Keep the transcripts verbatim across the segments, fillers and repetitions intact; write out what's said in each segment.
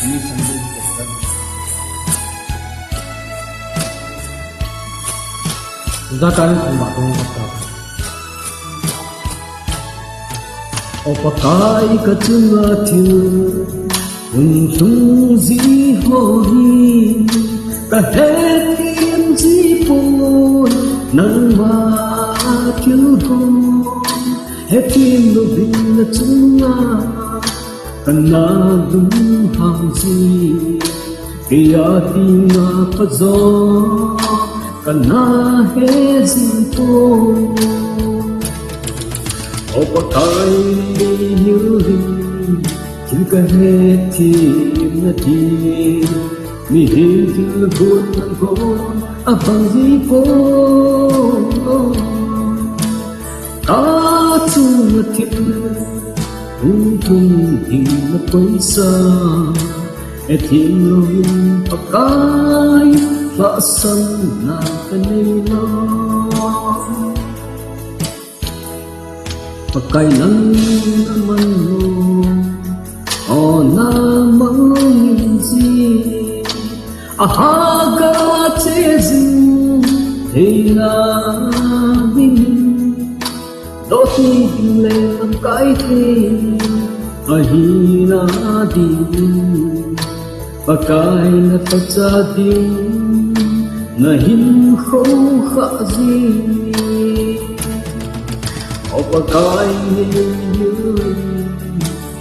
Ni Sunday ni ka tan. Za ka ni thang ba tong ka ta. O Pakai, ka chunga thil hung lhung ji ho hi ka hethem ji poi, nangma thil ho hethem louvin na chunga kana lunghang ji. Kei a dinga phajo kana he ji poi. O Pakai, nei hilin thil ka hethem na ding, mihem thil gon na gon abang ji poi. Ka chunga thil hung lhung ding na koisa, hethem louvin Pakai, lhahsamna ka nei lou. Pakai, nang na man lou, o na mang lou in ji. A ha ka che jing theina ding, doh thei ding le lamkai thei ahina ding, Pakai na thacha ding na hinkho kha ji. O Pakai, nei hilin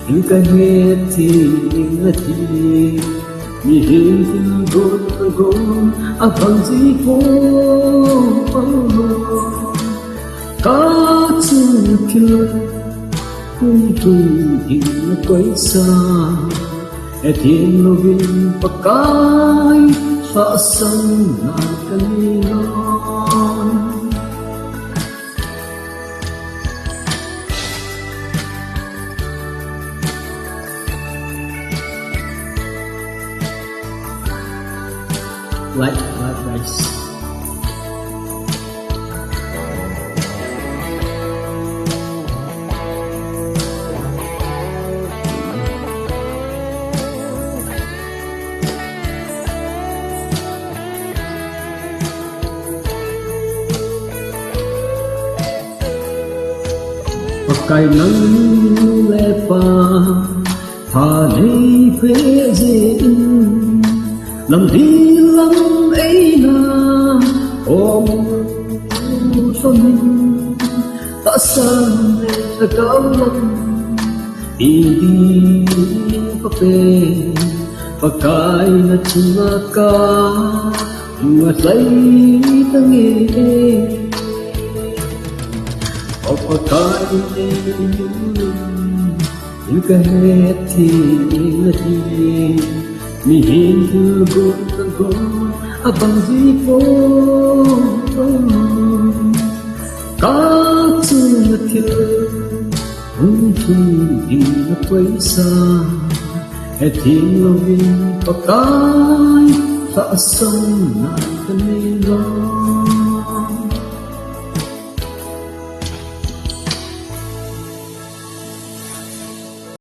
thil ka hethem na ding, mihem thil gon na gon abang ji poi. Ka chunga thil hung lhung ding na koisa, hethem louvin Pakai, lhahsamna ka nei lou. Like, like, guys. Pakai, nang le Pa pha nei phe jin, lam ding lam eina om lhon in, tahsa le lhagao lam ding ding pha pen, Pakai na chunga ka lunga lhai tange. O Pakai, nei hilin thil ka hethem na ding, mihem thil gon na gon abang ji poi. Ka chunga thil hung lhung ding na koisa, hethem louvin Pakai, lhahsamna ka nei lou.